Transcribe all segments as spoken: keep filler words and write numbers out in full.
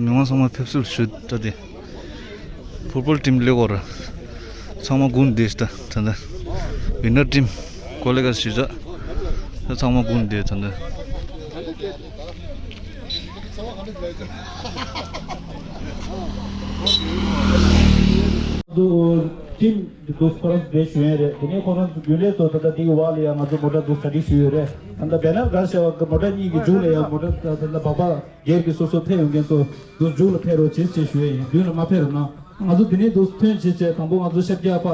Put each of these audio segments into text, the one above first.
མི་མང་ཚང་མ་ཕེབས་བསུ་ཞུ་ད་དེ། ཕུཊ་བོལ་ཊིམ་ལེགས་སྐོར། ཚང་མ་དགུང་བདེ་ད་ད་ད། ཝི་ནར་ཊིམ་ཀོ་ལེ་ག་ཞུ་ད། ད་ཚང་མ་དགུང་བདེ་ད་ད། ཊིམ་འདུག་ཁོ་རང་ཚོ་འབྲེལ་ཞུ་ཡས་རེད། དེ་ནས་ཁོ་རང་ཚོ་རྒྱུན་ལས་ཚོ་ད་ལྟ་འདི་གི་བར་ལ་ཡང་ང་ཚོ་མོ་ཊ་འདུག་གྲ་སྒྲིག་ཞུ་ཡོད་རེད། ད་ལྟ་བེ་ནར་ག་ཟེར་བ་གི་མོ་ཊ་གཉིས་ཀྱི་མཇུག་ལ་ཡང་མོ་ཊ་ད་ལྟ་བ་པ་སྒེར་གྱི་སོ་སོ་ཕེབས་ཡོང་མཁན་ཚོ་འདུག་མཇུག་ལ་ཕེབས་རོགས་བྱེད་ཅེས་ཞུ་ཡས་ཡིན། མདུན་ལ་མ་ཕེབས་རོགས་གནང་། ང་ཚོ་འདི་ནས་འདུག་ཐོན་བྱེད་ཆེད་དང་པོ་ང་ཚོ་ཤར་རྒྱག་པ།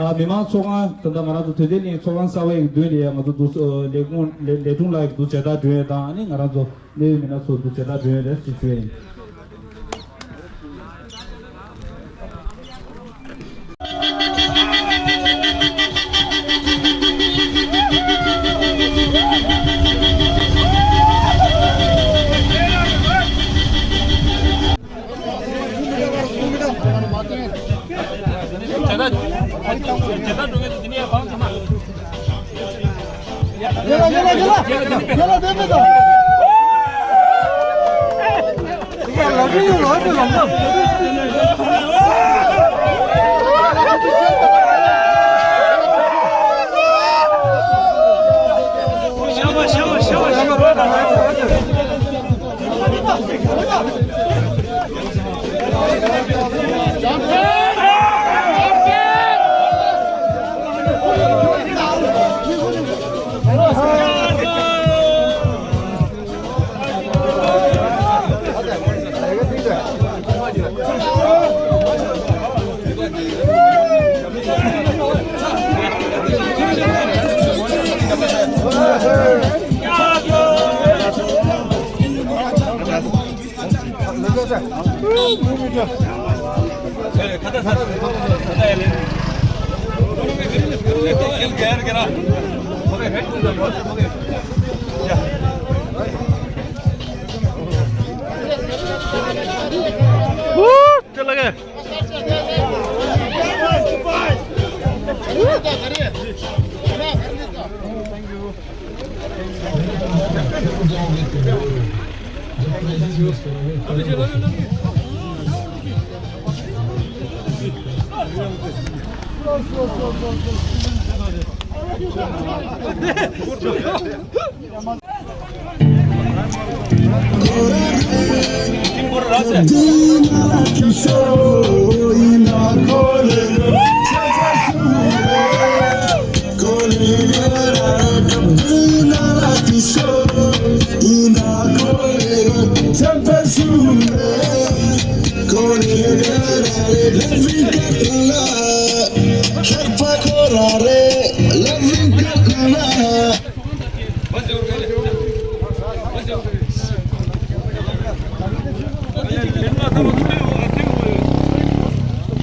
ཨ་མི་མང་ཚོགས་ཁང་ད་ལྟ་ང་རང་ཚོ་དོན་ལྡན་གླིང་ཚོགས་ཁང་གསར་པ་ཡི་མདུན་ལ་ཡང་ང་ཚོ་འདུག་ལས་ཁུངས་ལས་ལས་དྲུང་ལགས་ཀྱི་འདུག་མཇལ་དར་སྒྲོན་ཡས་དང་ཨ་ནི་ང་རང་ཚོ་གནད་ཡོད་མི་སྣ་ཚོ་འདུག་མཇལ་དར་སྒྲོན་ཡས་རེད་ཅེས་ཞུ་ཡས་ཡིན།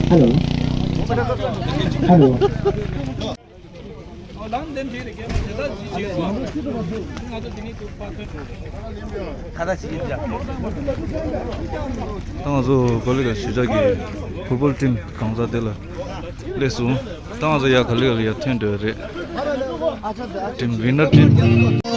Hello. Hello. ད་ང་ཚོ་ག་ལེ་ག་གཞིས་ཆགས་ཀྱི་ཕུཊ་བོལ་ཊིམ་གང་ཟག་དེ་ལ་སླེབས་སོང་། ད་ང་ཚོ་ཡ་ག་ལེ་ག་ལེ་ཡ་ཐོན་འགྲོ་ཡ་རེད། ཊིམ་ཝི་ནར་ཊིམ།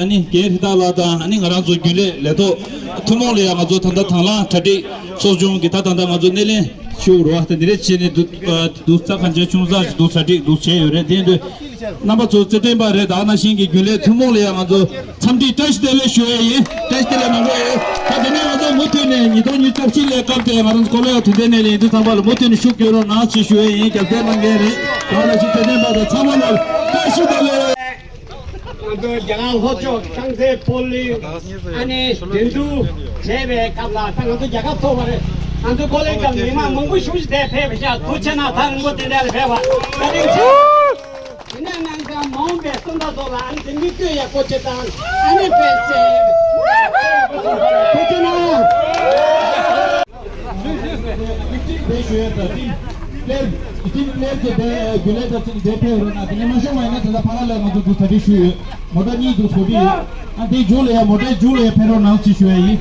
ཨ་ནི་རྒན་ཧྲི་ཏཱ་ལགས་དང་ཨ་ནི་ང་རང་ཚོ་རྒྱུན་ལས་ལས་ཐོག་ཐུན་མོང་ལ་ཡང་ང་ཚོ་ད་ལྟ་དང་བླངས་གྲ་སྒྲིག་ཚོགས་ཆུང་གི་ད་ད་ལྟ་ང་ཚོ་སྣེ་ལེན་ཞུ་རུ་བ་དེ་འདི་རེད་བྱས་ནས་འདུག་འདུག་རྩ་གང་ཆེ་ཆུང་ཙག་ཞིག་འདུག་གྲ་སྒྲིག་འདུག་བྱས་ཡོད་རེད། དེ་འདུག་རྣམ་པ་ཚོ་རྩེ་ལྡན་པ་རེད། ད་ནང་བཞིན་གྱི་རྒྱུན་ལས་ཐུན་མོང་ལ་ཡང་ང་ཚོ་འཚམས་འདྲི་བཀྲ་ཤིས་བདེ་ལེགས་ཞུ་ཡས་ཡིན། བཀྲ་ཤིས་བདེ་ལེགས་གནང་གི་ཡོད། ད་དེ་ནས་ང་ཚོ་མུ་མཐུད་ནས་ཉིས་སྟོང་ཉི་ཤུ་རྩ་གཅིག་ལས་སྐབས་དེ་ང་རང་ཚོ་གོ་ལ་ཡ་དུས་ལྡན་ནས་ལས་འདི་ཚང་མ་ལ་མུ་མཐུད་ནས་ཤུགས་སྐྱོན་རོགས་གནང་ཞེས་ཞུ་ཡས་ཡིན། རྒྱབ་སྐྱོར་གནང་མཁན་རེད། ད་ནང་བཞིན་རྩེ་ལྡན་པ་དང་ཚང་མ་ལ་བཀྲ་ཤིས་བདེ་ལེགས། རྒྱ་གར་ལྷོ་ཕྱོགས་རྐང་རྩེད་སྤོ་ལོ་ཨ་ནི་འགྲན་བསྡུར་བྱས་པའི་སྐབས་ལ་ད་ང་ཚོ་རྒྱལ་ཁབ་ཚོགས་པ་རེད། ང་ཚོ་ཀོ་ལེ་ཀབ་མི་མང་མང་པོ་ཞེ་ཅིག་དེ་ཕེབས་པ་ཤག་ཐུགས་རྗེ་ཆེ་གནང་། ད་རིང་པོ་དེ་འདྲ་ལ་ཕེབས་པ་བཀའ་དྲིན་ཆེ། དེ་ནས་ནང་ཚང་མ་འོངས་པའི་སོན་རྩ་ཚོ་ལ་ཨ་ནི་དེ་མི་བསྐྱོད་ཡ་སྐོར་ཆེ་དང་ཨ་ནི་དཔེ་ཆེ། ཐུགས་རྗེ་གནང་། དེ་ཞུ་ཡ་ད་ཏིང་ལེར་ཏིང་ལེར་གྱི་དེ་རྒྱུན་ལས་ད་ཏིང་དེ་ཕེབས་རོགས་གནང་། དེ་ནས་མ་ཤོང་བ་ཡིན་ན་དེ་ལ་ཕ་ལ་ལ་ང་ཚོ་འདུག་ད་དེ་ཞུ་ཡོད། མོ་ཊ་གཉིས་འདུག་གོ་དེ་ཡོད། ཨ་དེ་མཇུག་ལ་ཡ་མོ་ཊའི་མཇུག་ལ་ཡ་ཕེབས་རོགས་གནང་ཅེས་ཞུ་ཡ་ཡིན།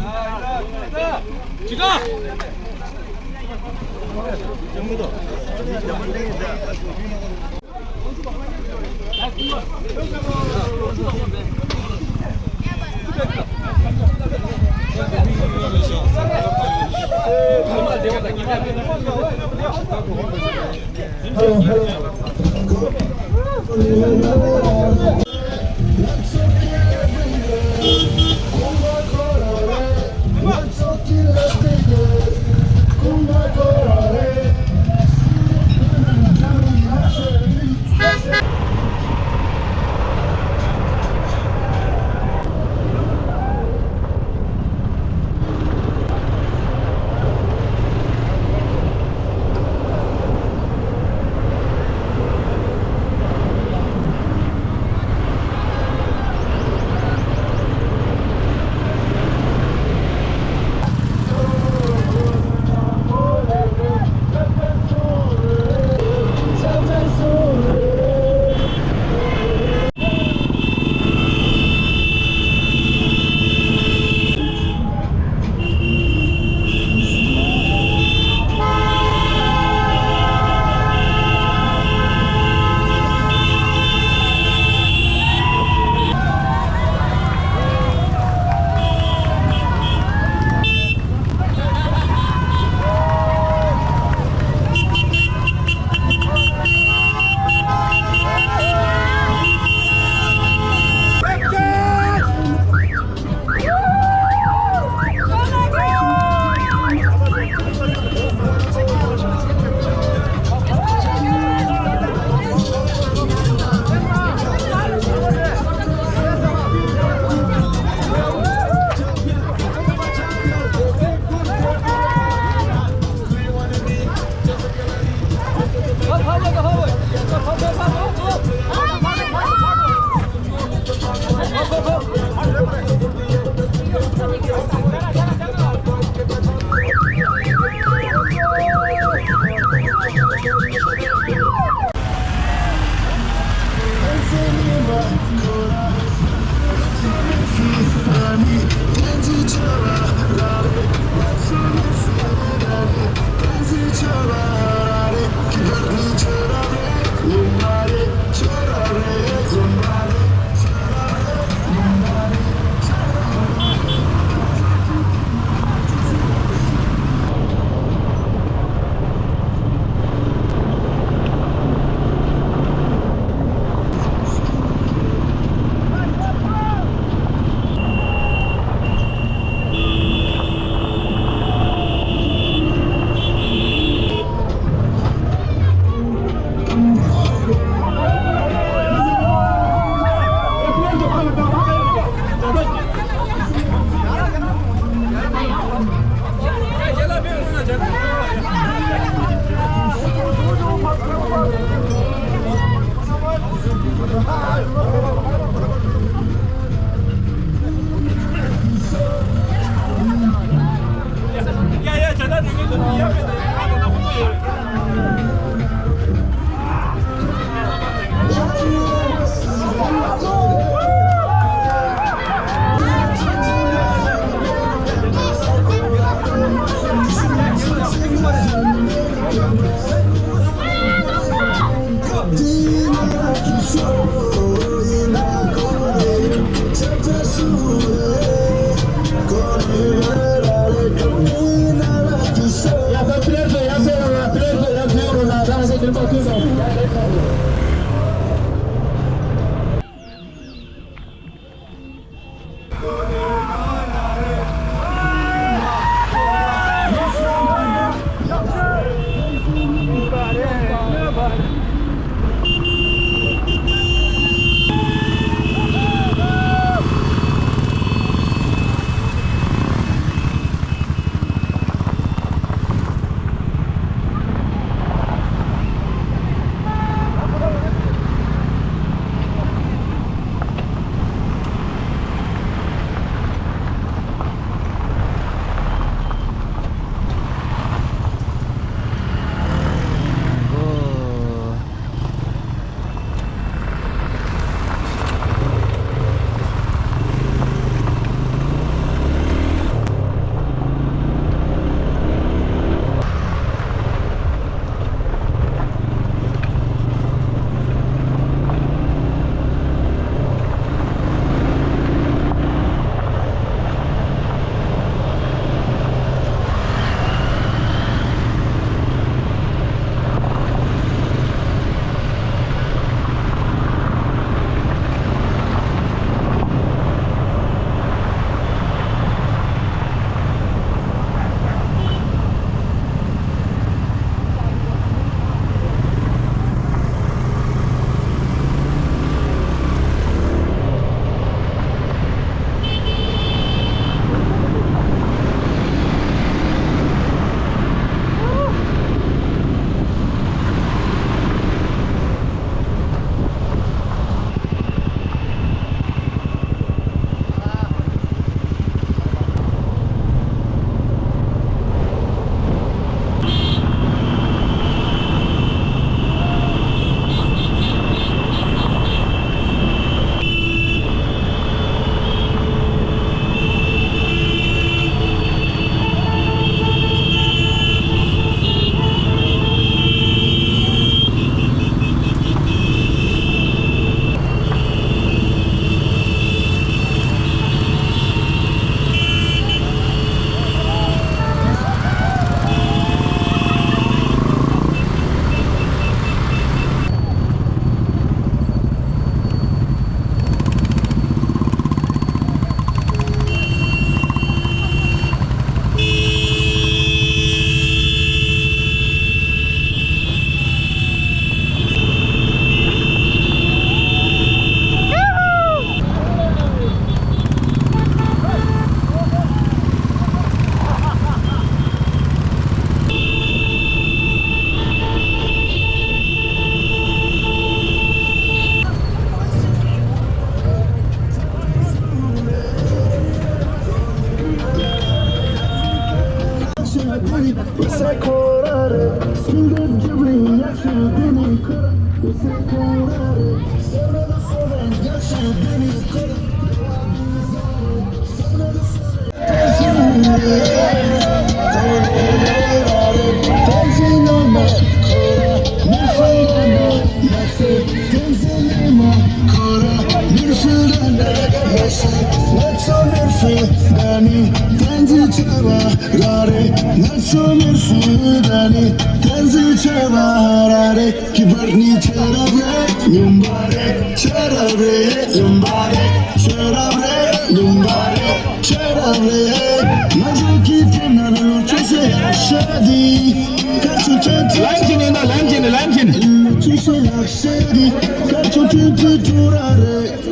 ལན་ཅིག་ནས་ན་ལན་ཅིག་ནས་ལན་ཅིག་ནས།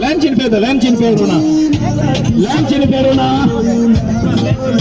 ལན་ཅིག་ཕེབས་དང་ལན་ཅིག་ཕེབས་རོགས་གནང་། ལན་ཅིག་ཕེབས་རོགས་གནང་།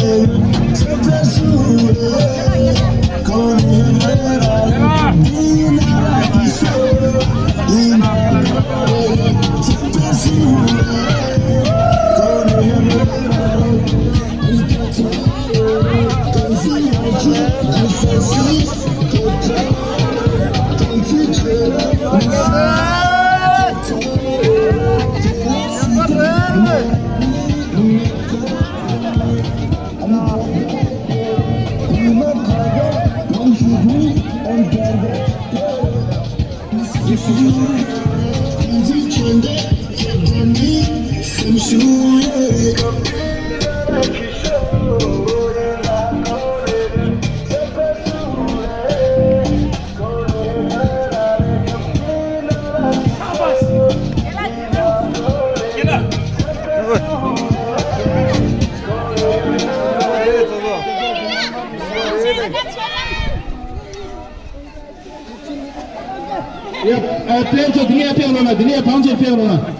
ཡ། ཨ། དཔེ་ཚོ་འདི་ནས་ཕེབས་རོགས་གནང་། འདི་ནས་ཕམ་ཚོ་ཕེབས་རོགས་གནང་།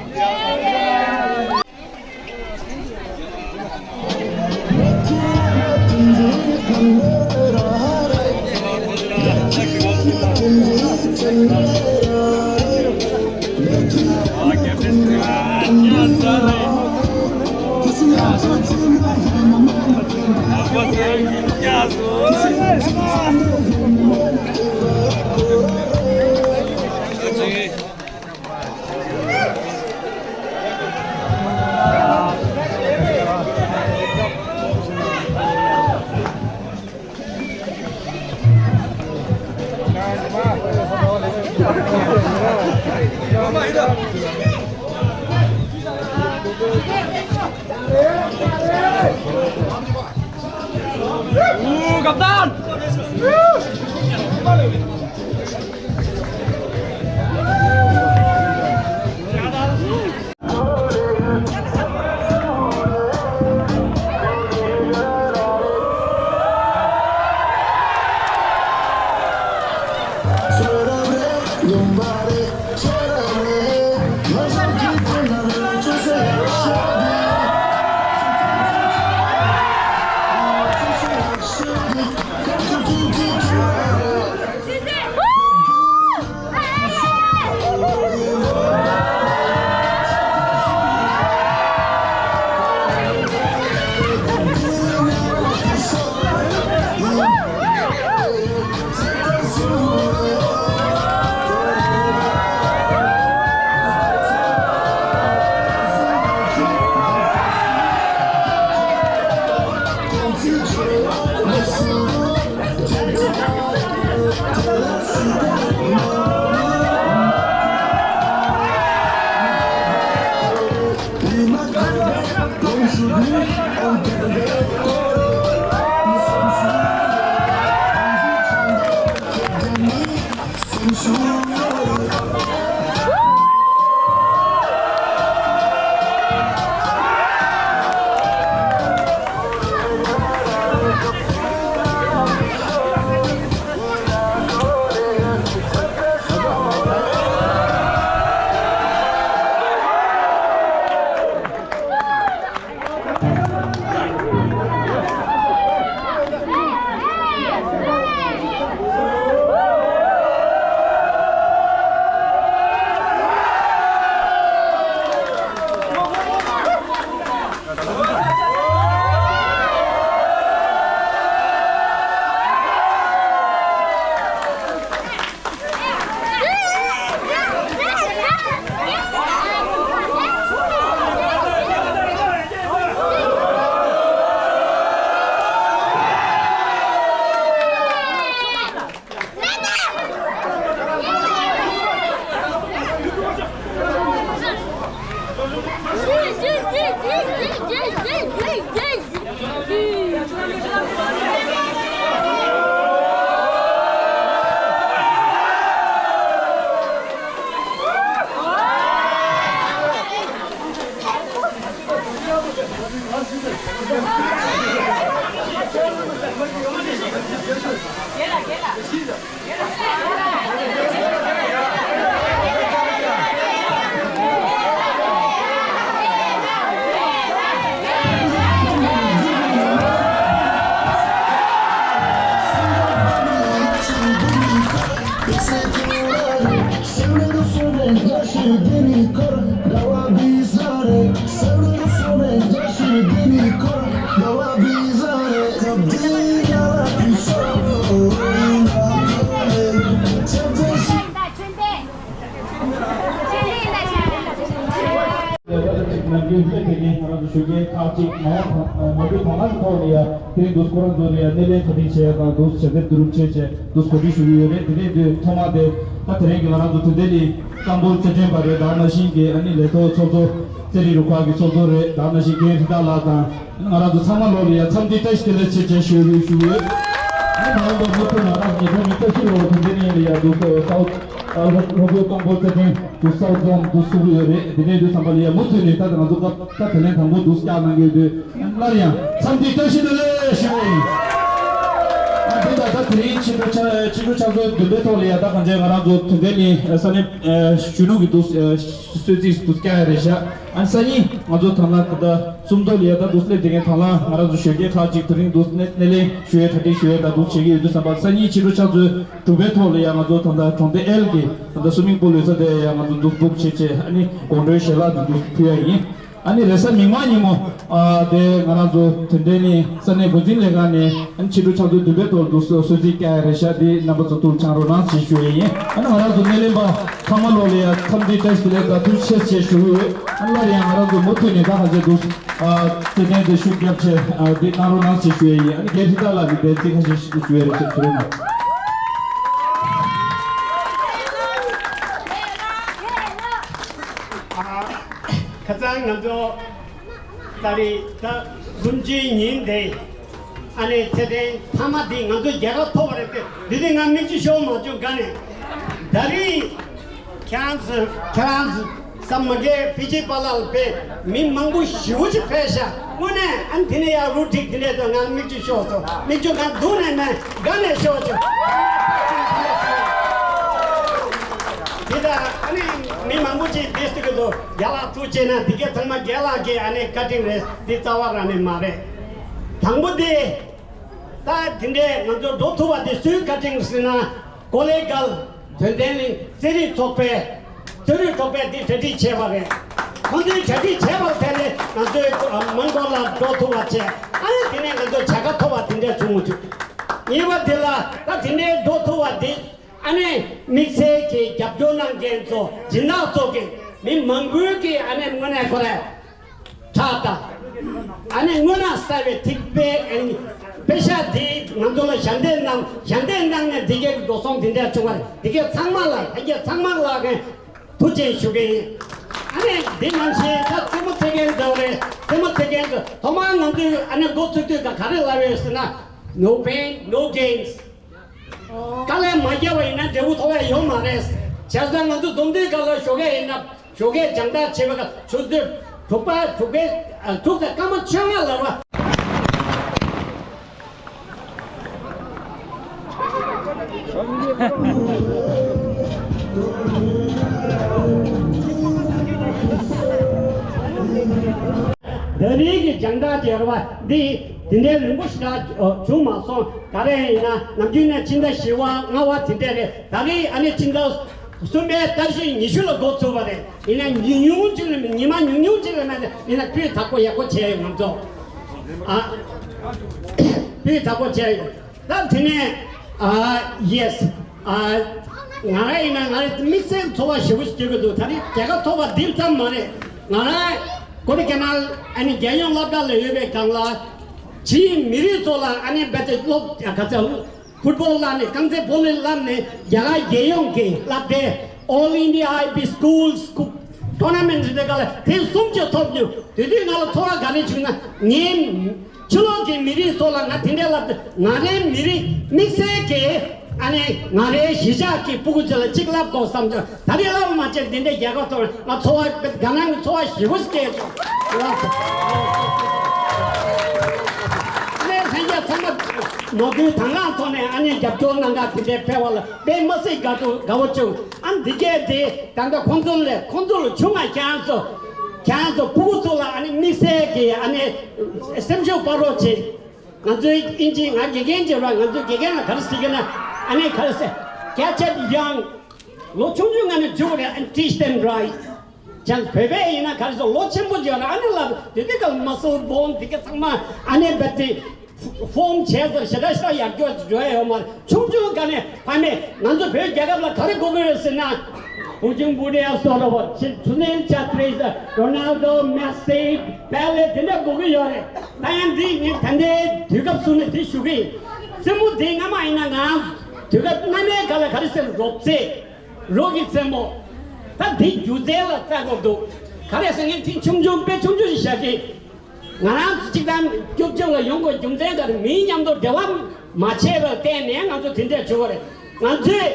ནམ་རྒྱུན་སླེབས་དེ་ནས་ང་རང་ཚོ་ཞོགས་ཀས་ཁག་ཅིག་མ་འོངས་དང་མ་འགྲོ་གང་ལ་ཐོག་ནས་ཡ་དེ་རིང་འདུག་ཁོ་རང་ཚོ་ལ་ཡ་སྣེ་ལེན་གྲ་སྒྲིག་བྱས་དང་འདུག་བྱ་དེབ་བསྡུ་རུབ་བྱས་བྱས་འདུག་གོ་སྒྲིག་ཞུ་གི་ཡོད་རེད། དེ་རིང་དུས་ཐོག་མ་དེ་ད་དེ་རིང་གི་ང་རང་ཚོ་དུས་དེ་ནི་ཀམ་པོ་རྩེད་འགྲན་པ་རེད། ད་ནང་བཞིན་གྱི་ཨ་ནི་ལས་ཐོག་ཚོགས་གཙོ་རྩེད་རིགས་རུ་ཁག་གི་ཚོགས་གཙོ་རེད། ད་ནང་བཞིན་རྒན་རི་དྭགས་ལགས་དང་ང་རང་ཚོ་ཚང་མ་ལོག་ལ་ཡ་འཚམས་འདྲི་བཀྲ་ཤིས་བདེ་ལེགས་ཆེ་བྱས་ཞུ་ཞུ་ཡོད། ཨ་ནི་མ་འོངས་པ་མུ་མཐུད་ནས་ད་ཉིས་སྟོང་ཉི་ཤུ་རྩ་བཞི་ལོར་དུས་དེ་ནི་ཡ་འདུག་ས་ཨ་ལྷོ་ལྷོ་བོད་ཀམ་པོ་རྩེད་འགྲན་དུ་སའོ་ཛོན་དུ་བསུ་གི་ཡོད་རེད། དེ་ནས་དུས་ཙམ་པ་ལ་ཡ་མུ་མཐུད་ནས་ད་ང་ཚོ་སྐབས་ད་དེ་ལན་དང་པོ་འདུག་བསྐྱངས་གནང་གི་ཡོད་དུས་སླར་ཡང་འཚམས་འདྲི་བཀྲ་ཤིས་བདེ་ལེགས་ཞུ་བ་ཡིན། ཨ་དེ་ད་ད་དེ་རིང་ཕྱི་དྲོ་ཕྱ་ཕྱི་དྲོ་ཕྱག་ཚོད་བདུན་པའི་ཐོག་ལ་ཡ་ད་གང་ཅི་ང་རང་ཚོ་དུས་དེ་ནི་ས་གནས་གཞོན་ནུ་གི་འདུག་གསོལ་ཚིགས་འདུག་བསྐྱངས་ཡ་རེད་ཤག་ཨ་ནི་སང་ཉིན་ང་ཚོ་དང་ལ་ད་ལྟ་སུམ་མདོ་ལ་ཡ་ད་འདུག་སླེབས་བསྡད་མཁན་དང་ལ་ང་རང་ཚོ་ཞོགས་ཀས་ཁག་ཅིག་དེ་རིང་འདུག་སྣེ་སྣེ་ལེན་ཞུ་ཡའི་གྲ་སྒྲིག་ཞུ་ཡའི་ད་འདུག་བྱེད་ཀྱི་ཡོད་དུས་ཙམ་པ་སང་ཉིན་ཕྱི་དྲོ་ཕྱག་ཚོད་དྲུག་པའི་ཐོག་ལ་ཡ་ང་ཚོ་ད་ལྟ་གྲོང་སྡེ་ཨེལ་གྱི་ད་ལྟ་སུ་མིང་པུལ་ཡོད་ས་དེ་ཡ་ང་ཚོ་འདུག་འདུག་བྱེད་བྱེད་ཨ་ནི་དགོང་དྲོའི་ཞལ་ལག་དེ་འདུག་ཕུལ་ཡ་ཡིན། ཨ་ནི་རེས་གཟའ་མིག་དམར་ཉིན་མོ་ཨ་དེ་ང་རང་ཚོ་དེ་འདྲའི་ནི་ས་གནས་འགོ་འཛིན་ལས་ཁང་ནས་ཨ་ནི་ཕྱི་དྲོ་ཕྱག་ཚོད་བདུན་པའི་ཐོག་འདུག་གསོལ་ཚིགས་བསྐྱངས་ཡ་རེད་ཤག་དེ་རྣམ་པ་ཚོ་ཐུགས་ཆང་རོགས་གནང་ཞེས་ཞུ་ཡ་ཡིན། ཨ་ནི་ང་རང་ཚོ་སྣེ་ལེན་པ་ཚང་མ་ལོག་ལ་ཡ་འཚམས་འདྲི་བཀྲ་ཤིས་བདེ་ལེགས་དང་ཐུགས་རྗེ་ཆེ་ཞུ་གི་ཡོད། ཨ་ནི་སླར་ཡང་ང་རང་ཚོ་མུ་མཐུད་ནས་ད་ག་ཚོད་འདུག་ཨ་རྩེད་འགྲན་དེ་ཤུགས་རྒྱབ་ཆེད་ཨ་འདི་གནང་རོགས་གནང་ཞེས་ཞུ་ཡས་ཡིན། ཨ་ནི་རྒན་ཧྲི་ཏ་ལགས་ཀྱིས་དེ་རྩིས་ཁ་ཤས་ཤིག་ཞུ་ཡས་རེད་ཞེས་ཞུ་རོགས་གནང་། ཨ་ཁ་སང་ང་ཚོ་ད་རེས་ད་གསུམ་བཅུའི་ཉིན་དེ་ཨ་ནི་རྩེད་འགྲན་མཐའ་མ་དེ་ང་ཚོ་རྒྱལ་ཁ་ཐོབ་པ་རེད་དེ། འདི་དེ་ང་མིག་ཆུ་ཤོར་མ་བྱུང་ག་ནས་ད་རེས། ཁྱེད་རང་ཚོ་ཁྱེད་རང་ཚོ་བསམ་མ་གས་ཕི་ཇི་པ་ལགས་ཕེབས། མི་མང་པོ་ཞེ་པོ་ཅིག་ཕེབས་ཤག་དངོས་གནས་ཨ་ནི་དེ་ནས་ཡར་རུ་ཁྲིད་དེ་འདྲས་དང་ང་མིག་ཆུ་ཤོར་སོང་། མིག་ཆུ་ང་འདུག་ནས་མེད་དགའ་ནས་ཤོར་བྱུང་། དེ་ལྟར་ཨ་ནི་མི་མང་པོ་ཅིག་བསྡད་སྲིད་ཀྱི་འདུག་རྒན་ལགས་ཐུགས་རྗེ་གནང་། འདི་གས་ཚང་མ་རྒན་ལགས་ཀྱིས་ཨ་ནི་བཀའ་དྲིན་རེད། འདི་རྩ་བ་རང་ནས་མ་རེད། དང་པོ་དེ། ད་དེ་འདྲས་ང་ཚོ་འགྲོ་ཐུབ་པ་དེ་སུའི་བཀའ་དྲིན་ཟེར་ན། ཀོ་ལེ་གལ་དོན་ལྡན་གླིང་རྩེད་རིགས་ཚོགས་པས་རྩེད་རིགས་ཚོགས་པས་འདི་གྲ་སྒྲིག་བྱས་པ་རེད། ཁོང་ཚོས་གྲ་སྒྲིག་བྱས་པར་བརྟེན་ནས་ང་ཚོས་མོན་གྷོ་ལ་འགྲོ་ཐུབ་པ་བྱས། ཨ་ནི་དེ་ནས་ང་ཚོ་བྱ་དགའ་ཐོབ་པ་དེ་འདྲ་བྱུང་མི་ཐུབ། གཉིས་པ་དེ་ལ་ད་དེ་འདྲའི་འགྲོ་ཐུབ་པ་དེ་ཨ་ནི་དམིགས་བསལ་གྱི་རྒྱབ་སྐྱོར་གནང་མཁན་ཚོ་སྦྱིན་བདག་ཚོ་གི་མི་མང་པོས་ཀྱི་ཨ་ནི་དངོས་གནས་ཁོ་རེ། ཕྲག་དང་། ཨ་ནི་སྔོན་ན་གསལ་བའི་ཐིགས་པའི་ཨ་ནི་དཔེ་ཤག་དེ་ང་ཚོ་ལ་ཞལ་འདེབས་གནང་། ཞལ་འདེབས་གནང་ནས་འདི་གའི་འགྲོ་སོང་དེ་འདྲ་བྱུང་བ་རེད། འདི་གའི་ཚང་མ་ལ་ལྷན་རྒྱས་ཚང་མ་ལ་ངས་ཐུགས་རྗེ་ཆེ་ཞུ་གི་ཡིན། ཨ་ནི་འདི་ནང་བཞིན་ད་རྩེད་མོ་རྩེད་མཁན་ཚོ་རེད། རྩེད་མོ་རྩེད་མཁན་ཚོ་ཐོག་མར་ང་ཚོས་ཨ་ནི་འགོ་ཚུགས་དུས་ཀ་ག་རེ་ལབ་ཡོད་ཟེར་ན། No pain, no gains. དཀའ་ལས་མ་བརྒྱབ་པ་ཡིན་ན་འབྲས་བུ་ཐོབ་ཡ་ཡོད་མ་རེད། བྱས་ཙང་ང་ཚོ་འཛོམས་དུས་སྐབས་ལ་ཞོགས་ཀས་ཡིན་ན་ཞོགས་ཀས་སྦྱང་བརྡར་བྱེད་པ་དང་ཆུ་ཚོད་དྲུག་པ་དྲུག་པའི་ཨ་དྲུག་དང་སྐར་མ་བཅོ་ལྔ་ལ་བ། ད་རེས་ཀྱི་སྦྱང་བརྡར་བྱེད་པ་འདི་དེ་འདྲའི་རིང་པོ་ཞིག་ལ་བྱུང་མ་སོང་། ག་རེ་ཡིན་ན་ནམ་རྒྱུན་ནས་ཕྱི་ཟླ་བཞི་པ་ལྔ་པ་དེ་འདྲ་རེད། ད་རེས་ཨ་ནི་ཕྱི་ཟླ་གསུམ་པའི་ཏ་རིག་ཉི་ཤུ་ལ་འགོ་ཚུགས་པ་རེད། ཡིན་ན་ཉུང་ཉུང་ཅིག་ལ་མེད། ཉི་མ་ཉུང་ཉུང་ཅིག་ལ་མེད། ཡིན་ན་སྤུས་དག་པོ་ཡག་པོ་བྱས་ཡོད་ང་ཚོ། ཨ་སྤུས་དག་པོ་བྱས་ཡོད། ད་དེ་ནས་ཨ་ཡེས་ཨ་ང་རང་ཡིན་ན་ང་རང་དམིགས་བསལ་ཚོར་བ་ཞེ་པོ་ཞིག་སྐྱེ་གི་འདུག་ད་རེས་རྒྱལ་ཁ་ཐོབ་པ་འདི་ཙམ་མ་རེད། ང་རང་ཀོ་ཌི་ཀ་ནལ་ཨ་ནི་རྒྱལ་ཡོངས་སློབ་གྲྭ་ལ་ཡོད་པའི་སྒང་ལ་ཕྱིའི་མི་རིགས་ཚོ་ལ་ཨ་ནི་རྦད་དེ་སློབ་ག་ཚོད། ཕུཊ་བོལ་བསླབས་ནས། རྐང་རྩེད་སྤོ་ལོ་བསླབས་ནས། རྒྱ་གར་རྒྱལ་ཡོངས་ཀྱི་བསླབ་གྲྭའི་All India I B Schools Tournament ཟེར་དེ་ག་ལ་ཐེངས་སུམ་ཅུ་ཐོབ་མྱོང་། དེ་དུས་ང་ལ་ཚོར་བ་ག་རེ་བྱུང་ན། ངའི་ཕྱི་ལོགས་ཀྱི་མི་རིགས་ཚོ་ལ་ང་དེ་འདྲའི་བསླབ་དུས་ང་རའི་མི་རིགས་དམིགས་བསལ་གྱི་ཨ་ནི་ང་རའི་གཞིས་ཆགས་ཀྱི་སྤུ་གུ་ཚོ་ལ་གཅིག་བསླབ་དགོས་བསམ་བྱུང་། ད་རེས་བསླབ་མ་བྱས་འདི་འདྲའི་རྒྱལ་ཁ་ཐོབ་ང་ཚོར་བ་དགའ་སྣང་གི་ཚོར་བ་ཞེ་པོ་ཞིག་སྐྱེས་བྱུང་། ལགས་སོ། ཨ་ནི་ལྷན་རྒྱས་ཚང་མ། ནོར་འཁྲུལ་དང་བླངས་ཐོག་ནས་ཨ་ནི་རྒྱབ་སྐྱོར་གནང་ག་དེ་འདྲའི་ཕེབས་པ་ལ་དཔེ་མི་སྲིད་དགའ་སྤྲོ་དགའ་པོ་བྱུང་། ཨ་འདི་གས་དེ་ད་ལྟ་ཁོང་ཚོ་ལས་ཁོང་ཚོ་ལ་བྱུང་བ་ཁྱེད་རང་ཚོ་ཁྱེད་རང་ཚོ་ཕྲུ་གུ་ཚོ་ལ་ཨ་ནི་དམིགས་བསལ་གྱི་ཨ་ནི་སེམས་ཤུགས་སྤར་རོགས་བྱེད། ང་ཚོའི་ཨིན་ཇི་ང་དགེ་རྒན་བྱེད་རོགས། ང་ཚོའི་དགེ་རྒན་ལ་ག་རེ་ཟེར་གྱི་ན་ཨ་ནི་ག་རེ་ཟེར། Get it young. ལོ་ཆུང་ཆུང་ང་ནས་བྱུང་རེད། And teach them right. ཅང་བོད་པའི་ཡིན་ན་ག་རེ་ཟེར། ལོ་ཆེན་པོ་བྱས་ན་ཨ་ནི་ལ་དེ་དེ་ག་muscle bone དེ་ག་ཚང་མ་ཨ་ནི་བེད་དེ་form བྱས་ཟེར་ཞེ་དྲག་ཞེ་དྲག་ཡར་རྒྱས་འགྲོ་ཡ་ཡོད་མ་རེད། ཆུང་ཆུང་ག་ནས་ཕ་མས་ང་ཚོ་བོད་རྒྱལ་ཁབ་ལ་ག་རེ་དགོས་ཀྱི་རེད་ཟེར་ན། ཧུའུ་ཅིན་པུ་ཏི་ཡ་སོགས་ལ་བ་ཆེ་ཚུ་ནེལ་ཆ་ཏྲེ་ཟེར། རོ་ནལ་ཌོ། མེ་སི། པེ་ལེ། དེ་འདྲ་དགོས་ཀྱི་ཡོད་རེད། ད་ཡང་འདི་ངས་ད་ལྟའི་དུས་སྐབས་སུ་ནས་དེ་ཞུ་གི་ཡིན། རྩེད་མོ་དེ་སྔ་མ་ཡིན་ན་ང་དུས་སྐབས་སྔ་མའི་སྐབས་ལ་ག་རེ་ཟེར། རོགས་རྩེད། རོགས་ཀྱི་རྩེད་མོ། ད་འདི་སྒྱུ་རྩལ་ལ་བལྟ་དགོས་འདུག་ག་རེ་ཟེར་ན་ངས་ཐེངས་ཆུང་ཆུང་དཔེ་ཆུང་ཆུང་ཞིག་བཞག་གི། ང་རང་ཚོ་གཅིག་དང་སྐྱོབ་བཅོས་ལ་ཡོང་དགོས་རྒྱུ་མཚན་ག་རེ། མིའི་མཉམ་དུ་འབྲེལ་བ་མ་བྱས་པར་བརྟེན་ནས་ང་ཚོ་དེ་འདྲས་བྱུང་བ་རེད། ང་ཚོས་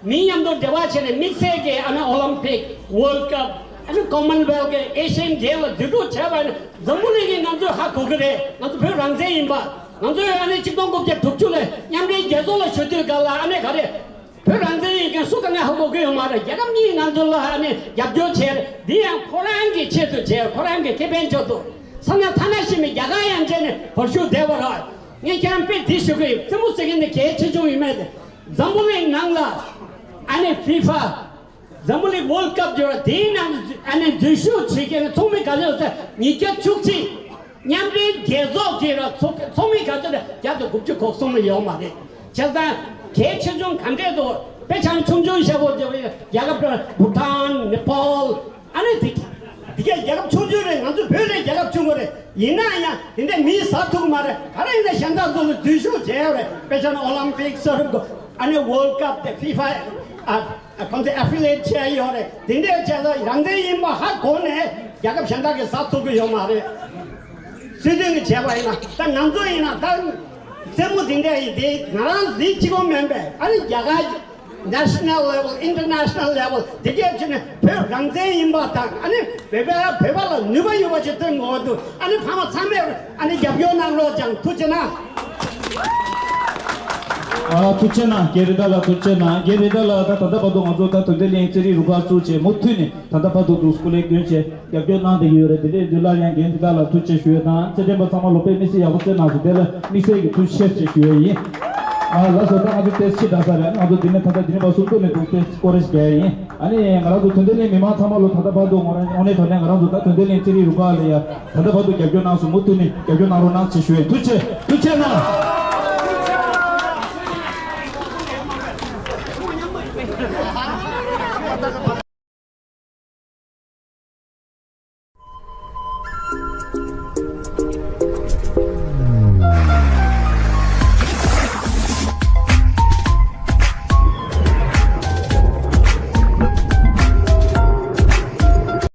མིའི་མཉམ་དུ་འབྲེལ་བ་བྱས་ནས་དམིགས་བསལ་གྱི་ཨ་ནི་ཨོ་ལིམ་པིག། World Cup། ཨ་ནི་Commonwealth གི་ཨེ་ཤི་ཡན་གྷེམ་ལ་འཛུལ་གྲུབ་བྱས་པ་ནི་འཛམ་བུ་གླིང་གིས་ང་ཚོས་ཧ་གོ་གི་རེད། ང་ཚོ་བོད་རང་བཙན་ཡིན་པ། ང་ཚོས་ཨ་ནི་ཆིག་སྟོང་དགུ་བརྒྱ་དྲུག་ཅུ་ལ་མཉམ་འབྲེལ་རྒྱལ་ཚོགས་ལ་ཞུགས་དུས་སྐབས་ལ་ཨ་ནི་ག་རེ། བོད་རང་བཙན་ཡིན་མཁན་སུ་གང་ཡང་ཧ་གོ་གི་ཡོད་མ་རེད། རྒྱལ་ཁབ་གཉིས་ང་ཚོ་ལ་ཨ་ནི་རྒྱབ་སྐྱོར་བྱས། འདི་ཡང་ཁོ་རང་གི་ཆེད་དུ་བྱས། ཁོ་རང་གི་ཁེ་ཕན་ཆེད་དུ། ས་གནས་ཐ་ན་ཤི་མི་རྒྱ་གར་ཡང་བྱས་ནས་བར་ཞུགས་བསྡད་པ་རེད། ངས་ཁྱེད་རང་དཔེ་འདི་ཞུ་གི་ཡིན། རྩེད་མོ་ཟེར་མཁན་འདི་གལ་ཆེ་ཆུང་ཡིན་མེད་དེ། འཛམ་བུ་གླིང་ནང་ལ་ཨ་ནི་ཧྥི་ཕ། འཛམ་བུ་གླིང་World Cup བརྗོད་པ་དེའི་ནང་ཨ་ནི་འཛུལ་ཞུགས་བྱེད་མཁན་ཚོགས་མི་ག་ཚོད་ཟེར། ཉིས་བརྒྱ་བཅུ་གཅིག་མཉམ་འབྲེལ་རྒྱལ་ཚོགས་ཀྱི་ར་ཚོགས་ཚོགས་མི་ག་ཚོད་རེད། བརྒྱ་དང་དགུ་བཅུ་གོ་གསུམ་ལ་ཡོད་མ་རེད། བྱས་ཙང་གལ་ཆེ་ཆུང་ག་འདྲས་འདུག་དཔེ་ཆ་ཆུང་ཆུང་བཤད་པོ་རྒྱལ་ཁབ་བྷུ་ཊཱན། ནེ་པཱལ། ཨ་ནི་དེ་དེ་གའི་རྒྱལ་ཁབ་ཆུང་ཆུང་རེད། ང་ཚོ་བོད་ལས་རྒྱལ་ཁབ་ཆུང་ངུ་རེད། ཡིན་ན་ཡང་དེ་འདྲས་མིས་ཟ་ཐུབ་ཀྱི་མ་རེད། ག་རེ་ཡིན་ན་གཞན་དག་ཚོ་ལ་འཛུལ་ཞུགས་བྱས་ཡོད་རེད། དཔེ་ཆ་ན་ཨོ་ལིམ་པིག་སུ་རུབ་དགོས། ཨ་ནི་World Cup དེ་ཧྥི་ཕ་ཨ། ཁོང་ཚོས་ཨེ་ཕི་ལི་ཡེཊ་བྱས་ཡོད་རེད། དེ་འདྲའི་བྱས་ཙང་རང་བཙན་ཡིན་པ་ཧ་གོ་ནས་རྒྱལ་ཁབ་གཞན་དག་གིས་ཟ་ཐུབ་ཀྱི་ཡོད་མ་རེད། སྲིད་དོན་གྱི་བྱས་པ་ཡིན་ན། ད་ང་ཚོ་ཡིན་ན་ད་རྩེད་མོ་དེ་འདྲ་ཡིན་དེ་ང་རང་འདི་གཅིག་པོ་མིན་པས། ཨ་ནི་རྒྱ་གར་national level, international level དེ་གས་བྱས་ནས་བོད་རང་བཙན་ཡིན་པ་དང་། ཨ་ནི་བོད་པ་བོད་པ་ལ་ནུས་པ་ཡོད་པ་ཞིག་སྟོན་དགོས་འདུག་ཨ་ནི་ཕ་མ་ཚང་མས། ཨ་ནི་རྒྱབ་སྐྱོར་གནང་རོགས་ཀྱང་། ཐུགས་རྗེ་གནང་། ཨ། ཐུགས་རྗེ་གནང་། རྒན་རི་དྭགས་ལགས་ཐུགས་རྗེ་གནང་། རྒན་རི་དྭགས་ལགས་ད་ད་ལྟ་བར་དུ་ང་ཚོ་ད་དོན་ལྡན་གླིང་རྩེད་རིགས་རུ་ཁག་བཙུགས་བྱས་མུ་མཐུད་ནས་ད་ལྟ་བར་དུ་འདུག་སྐུ་ལས་བསྐྱོན་བྱས་རྒྱབ་སྐྱོར་གནང་བསྡད་ཀྱི་ཡོད་རེད། དེ་འདྲའི་དུས་ལ་ཡང་རྒན་རི་དྭགས་ལགས་ཐུགས་རྗེ་ཆེ་ཞུ་ཡས་དང་། རྩེད་འགྲན་པ་ཚང་མ་ལོ་དཔེ་མི་སྲིད་ཡག་པོ་རྩེད་གནང་སོང་། དེ་ལ་དམིགས་བསལ་གྱི་ཐུགས་རྗེ་ཆེ་ཞུ་ཡས་ཡིན། ཨ་ལགས་སོ། ད་ང་ཚོ་ཏེས་ཕྱི་ཟླ་ས་རེད། ང་ཚོ་འདི་ནས་ད་ལྟ་འདི་ནས་བར་གསུམ་བཅུ་ནས་འདུག་ཏེས་སྐོར་རེ་ཞིག་རྒྱག་ཡས་ཡིན། ཨ་ནི་ང་རང་ཚོ་དོན་ལྡན་གླིང་མི་མང་ཚང་མ་ལོ་ད་ལྟ་བར་དུ་ངོ་རང་དངོས་གནས་དྲང་གནས་ང་རང་ཚོ་ད་དོན་ལྡན་གླིང་རྩེད་རིགས་རུ་ཁག་ལ་ཡ་ད་ལྟ་བར་དུ་རྒྱབ་སྐྱོར་གནང་སོང་། མུ་མཐུད་ནས་རྒྱབ་སྐྱོར་གནང་རོགས་གནང་ཞེས་ཞུ་ཡས། ཐུགས་རྗེ་ཆེ། ཐུགས་རྗེ་གནང་།